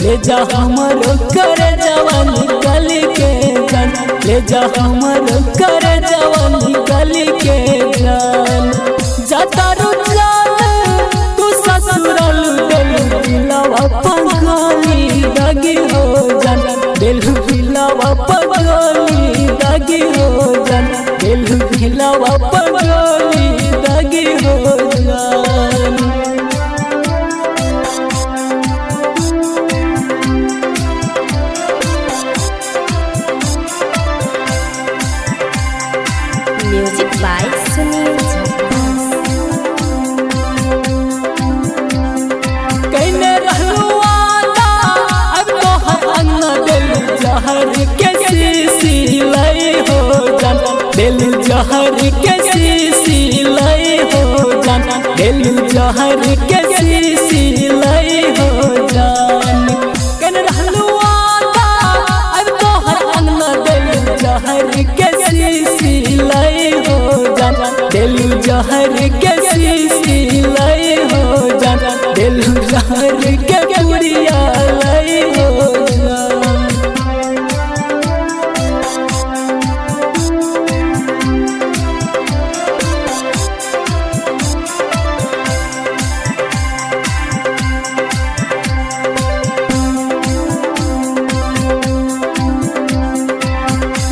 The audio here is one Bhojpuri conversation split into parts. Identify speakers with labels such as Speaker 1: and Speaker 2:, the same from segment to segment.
Speaker 1: ले जा हमर कर जवान निकल के जान, ले जा हमर कर जवान निकल के जान। जाता रू जान तू ससुराल दिल दिलवा पगली दागी हो जान, दिल दिलवा पगली दागी हो जान, दिल दिलवा पगली दागी हो जान।
Speaker 2: Music by Sunil Jha.
Speaker 1: कहने रहलू वादा अब तो अंगना दिल जहर के शीशी लई हो जान, दिल जहर के शीशी लई हो जान, दिल जहर के शीशी लई हो जान। कहने रहलू वादा अब तो अंगना दिल जहर के शीशी लई हो जान, दिल जहर के शीशी लई हो जान, दिल जहर के पुरिया लई हो जान।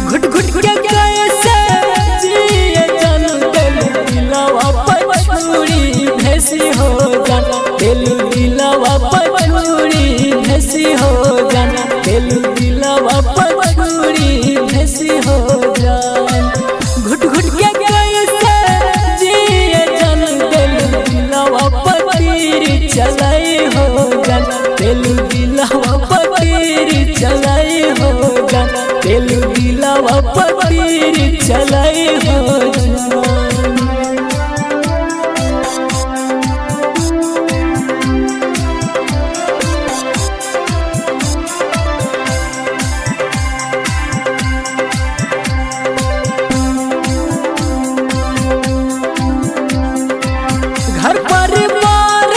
Speaker 1: घुट घुट के कैसे जिए जान, दिल दिलवा पछुड़ी भैंसी हो जान, दिल दिलवा पछुड़ी भैंसी हो जान, दिल दिलवा पछुड़ी भैंसी हो जान। घुट घुट के कैसे जिए जान, दिल दिलवा पतीर चलाई हो जान, दिल दिलवा पतीर चलाई हो जान, दिल दिलवा पतीर चलाई हो जान। घर परिवार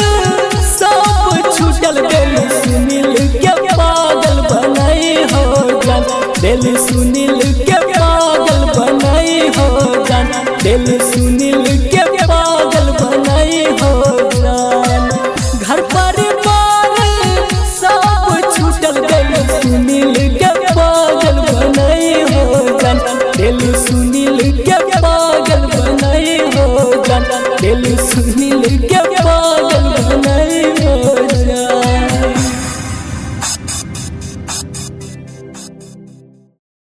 Speaker 1: सब छूटल दिल सुनील के पागल बनाई हो जान, दिल सुनील के पागल बनाई हो जान, दिल सुनील के पागल बनाई हो जान। घर परिवार सब छूटल दिल सुनील के पागल बनाई हो जान, दिल सुनील के पागल बनाई हो जान, दिल सुनील के